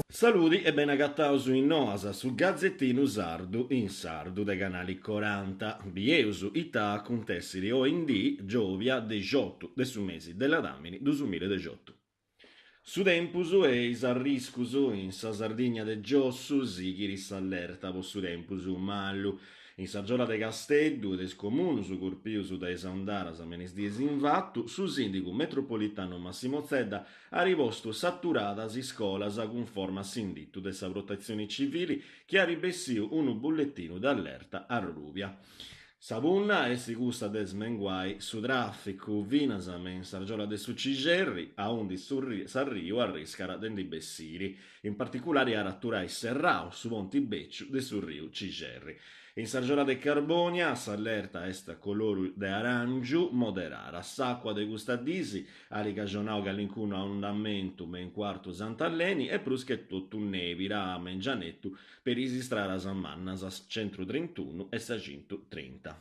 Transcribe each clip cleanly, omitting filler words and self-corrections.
Saludi e beni agataus in Noas, su gazetinu sardu in sardu de Canali Coranta. Bieus ita acuntessiri oi in dì, giòbia dexiotu de su mesi de ladàmini dusumiladexiotu. Su tempus e is arriscus in sa Sardigna de giossu sighit s'allerta po su tempus malu. In s'argiola de Casteddu e de is comunus corpius dae is aundaras me in is dies invatu, su sìndigu metropolitanu Massimo Zedda at postu saturadas is scolas cunforma a s'inditu de sa Protetzioni Civili chi at bessiu unu bulletinu de allerta arrùbia. Sa punna est cussa de smenguai su tràficu finas me in s'argiola de su Cixerri, aundi s'arriu arriscat de ndi bessiri. In particulari at a aturai serrau su ponti bèciu de su riu Cixerri. In s'argiola de Carbònia s'allerta est a coloru de aràngiu moderara. S'àcua de custa dis at cajonau calincunu aundamentu me in Cuartu Sant'Aleni e prus che totu nèbida a mengianettu peri is istradas mannas sa centutrintunu e sa centutrinta.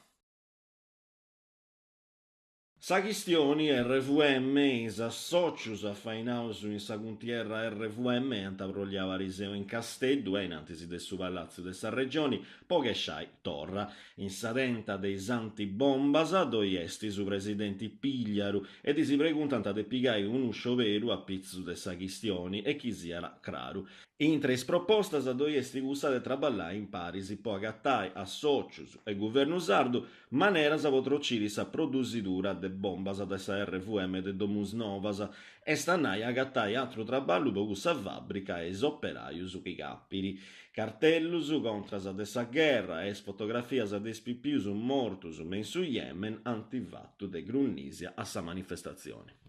Sa chistioni RVM, is assòcius afainaus in sa cuntierra RVM ant aprolliau ariseu in Casteddu a in antis de su Palàtziu de sa Regioni po chesciai torra. In sa tenta de is antibombas ddoi est su presidenti Pigliaru e ddis preguntant de pigai unu scioberu a pitzus de sa chistioni e chi siat craru. Intre is propostas ddoi est cussa de traballai in paris po agatai, assòcius e guvernu sardu, maneras po trociri sa produsidura de bombas de sa RVM de Domusnovas, est a nai agatai atru traballu po cussa fàbrica e is operajus chi capit. Cartellus contras de sa gherra e is fotografias de is pipius mortus me in su Yemen ant fatu de grunnisia a sa manifestatzioni.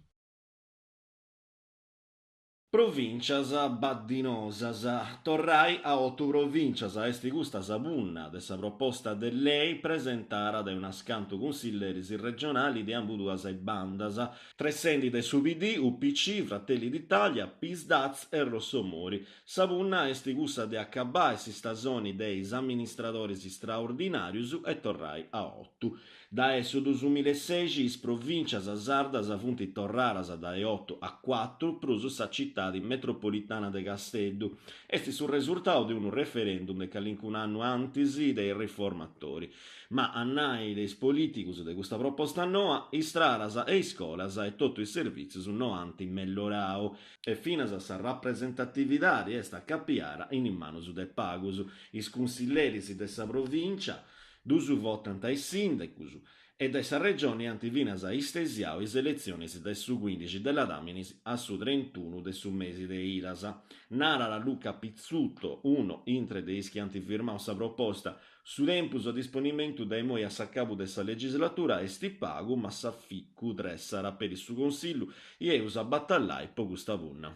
Provìncias baddinosas. Torrai a otu provìncias, est custa sa punna de sa proposta de lei presentada dae unas cantu cunsilleris regionali de ambuduas is bandas, tressendi de su PD, UPC, Fratelli d'Italia, Psd'Az e Rossomori. Sa punna est cussa de acabbai s'istasoni de is amministradoris straordinàrius e torrai a otu. Dae su dusumilasexi is provìncias sardas funt torradas dae otu a cuatru prus sa citadi metropolitana de Casteddu. Est su resurtau de unu referendum de calincunu annu antis de is riformatori. Ma a nai de is polìticus de custa proposta noa, is stradas e is scolas e totu is servìtzius no ant mellorau. E finas sa rapresentatividadi est acapiada in is manus de pagus, is cunsilleris de sa provìncia, Ddus votant is sìndicus e dae sa Regioni ant finas istesiau is eletzionis dae su cuindixi de ladàminis a su trentunu de su mesi de idas. Narat Luca Pizzuto, unu intre de is chi ant firmau sa proposta, Su tempus a disponimentu dae imoi a s'acabu de sa legislatura est pagu ma s'aficu tressat peri su Consillu i eus a batallai po custa punna.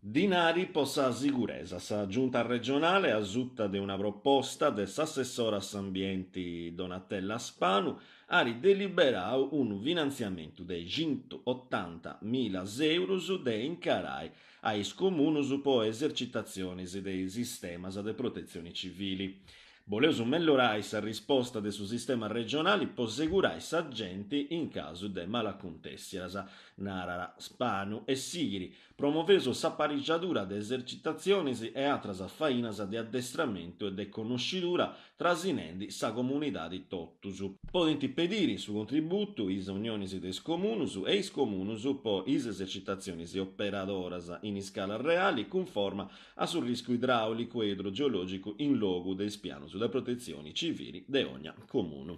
Dinari po sa siguresa. Sa Giunta regionale, a suta de una proposta de s'assessora a s'ambienti Donatella Spanu, at deliberau unu finantziamentu de centuotanta mila eurus de incarai a is comunus po esercitatzionis de is sistemas de protetzioni civili. Boleus mellorai sa risposta de su sistema regionali po segurai sa genti in casu de malacuntèssias, narat Spanu e sighit, Promoveus s'aparixadura de esercitatzionis e atras fainas de addestramentu e de connoscidura trasinendi sa comunidadi totus. Podint pediri su contributu is unionis de is comunus e is comunus po is esercitatzionis operadoras in iscala reali cunforma a su riscu idràulicu e idrogeològicu in logu de is pianus de protetzioni civili de ogna comunu.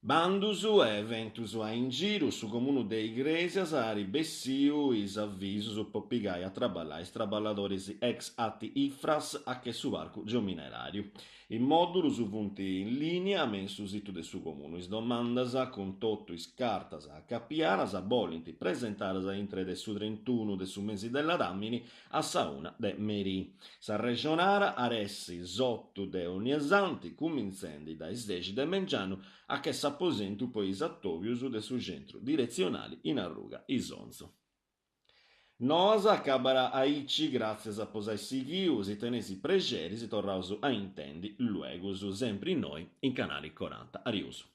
Bandus e eventus a ingiru, su Comunu de Igrèsias at bessiu is avisus po pigai a traballai is traballadoris ex ATI Ifras a che su parcu geomineràriu. Is mòdulus funt in lìnia me in su situ de su Comunu. Is domandas, cun totu is cartas acapiadas, bolint presentadas intre de su trentunu de su mesi de ladàmini a sa una de merì. S'arrexonada at essi s'otu de onniasanti, cumintzendi dae is dexi de mengianu a che s'aposentu po is atòbius de su centru diretzionali in arruga Isonzo. Noas acabat aici, gràtzias po s'ai sighiu, si teneis prexeri si torraus a intendi luegus, sempri innoi in Canali Coranta. Ariusu.